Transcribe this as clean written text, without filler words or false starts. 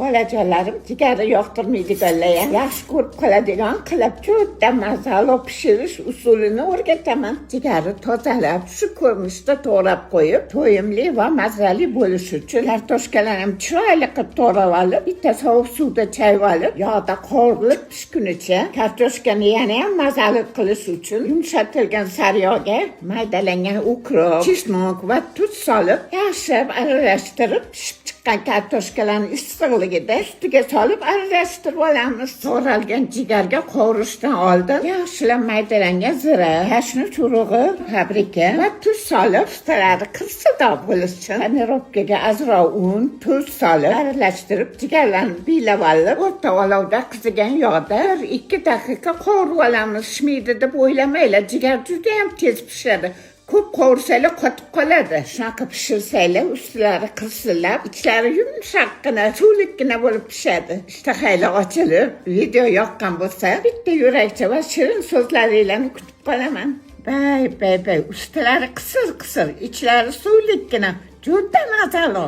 Bolajonlarim jigari yoqtirmaydiganlar ham yaxshi ko'rib qoladigan qilib, juda mazali pishirish usulini o'rgataman. Jigari tozalab, shu ko'rinishda to'g'rab qo'yib, to'yimli va mazali bo'lishi uchun kartoshkalarni ham chiroyli qilib to'g'rab olib, bitta sovuq suvda chayib olib, yog'da qovurilib pishgunicha kartoshkani yana ham mazali qilish uchun yumshatilgan sariyog'ga maydalangan укроп, чеснок va tuz solib, yaxshilab aralashtirib, pishib chiqqan kartoshkalarni issiqligida ustiga solib aralashtirib olamiz. To'g'ralgan jigarga qovurishdan oldin yaxshilab maydalangan zira, kashmir urug'i, paprika va tuz solib, ustilari qirsildoq bo'lishi uchun панировка ga ozroq un, tuz solib aralashtirib, jigarlarni biylab olib, o'rta olovda qizigan yog'da 1-2 daqiqa qovurib olamiz. Pishmaydi deb o'ylamanglar, jigar judayam tez pishadi. Ko'p qovursanglar, qotib qoladi. Shunaqa pishirsanglar, ustilari qirsillab, ichlari yumshoqqina, suvlikkina bo'lib pishadi. Ishtahanglar ochilib, video yoqqan bo'lsa, bitta yurakcha va shirin so'zlaringlarni kutib qolaman. Bay bay bay, ustilari qisir qisir, ichlari suvlikkina, juda mazali.